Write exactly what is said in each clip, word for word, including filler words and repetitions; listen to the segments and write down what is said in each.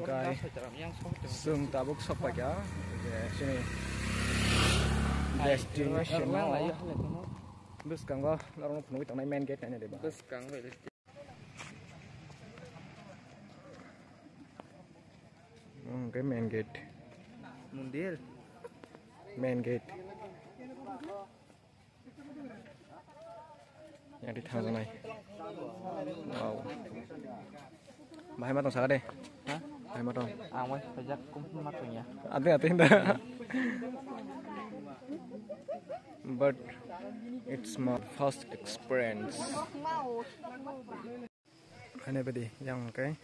Hwnkhe chwng tabuk sokpaikha je chini destination o. Bwskango norokno phunugwi tongnai main gate naina diba. Bwskango. Hwnkhe main gate. Mondir. Main gate. Yang di thangjaknai. Wow. Bahai ma tong saka de. Ha? Bahai ma tong. Ang bai sajak kum ma tong ya. Ate ate hinda. But it's my first experience. Haine badi yang kai.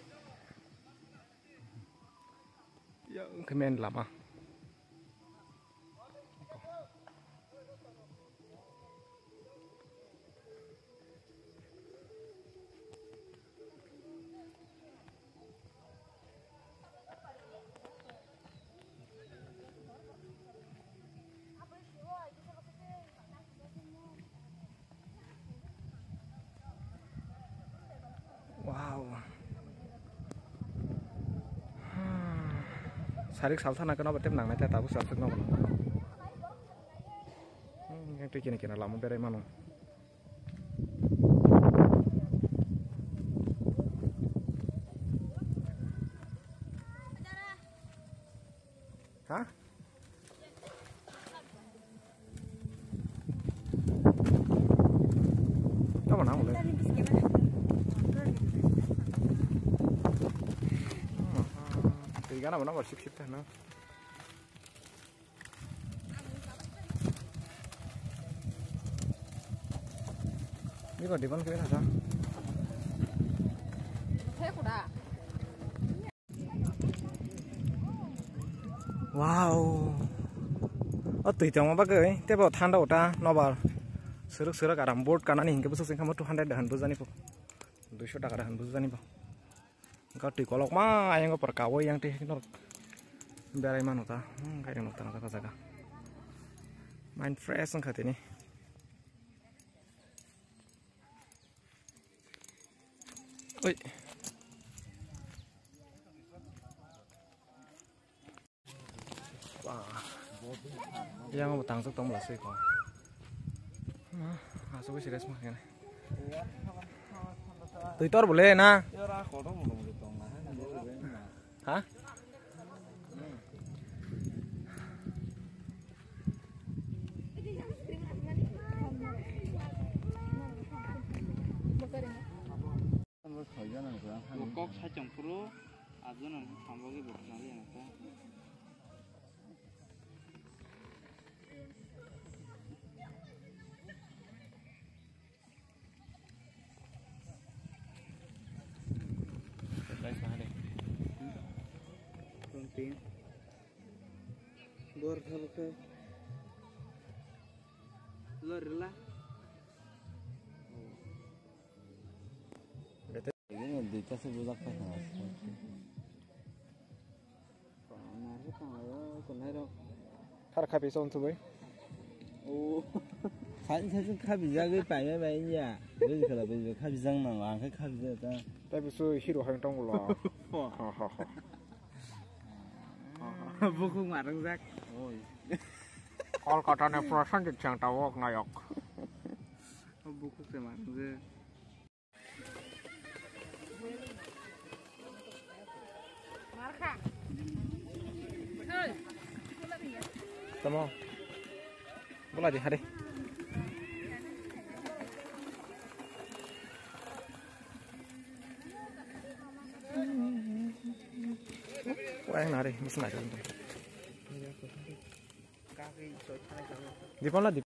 Yang kemen lama. Wow. Sarik salsa na kano batem nang nai ta tabuk salsa no. Hmm, yang tu kini kini lama berai mano. Ha? Tamo na mole. Tei gana mana sip sip ta na. Ni ko dibon kiri na sa. Wow. O twi tongma bagwi tebo thanda ota nobar. Suruk suruk aram board kanani hinkhe bwswk singkha mo two hundred dahan bujani po. Duiso taka dahan bujani po. Engka twi kolok ma ayang por kawo yang twi norok berai mano ta. Hmm, kairing nok tana ta jaga. Mind fresh wngkha tini. Oi. Wah. Yang mau tangsuk tong belasui ko. Nah, asuk serius mah kene. Twitter boleh na? Ha? Kok saichung phuru ajono sambagwi bo khwnaliya nokha. Bor kha bwkha. Lo rila. Ini duita se bujak paikha. Thar kha pisa unthu bai. O. Sai sai kha bijak bai pai bai ya. Bai khala bai kha bijak nang ang kha bijak ta. Tai busu hero hai tong lo. Ha ha ha. Bukhuk marangjak. Oi. Kolkata ni Prasenjit Singh ta wok nayok. Bukhuk se marangjak. Tamo. Bola di hari. Wah, yang nari, bisa nari. Di mana di?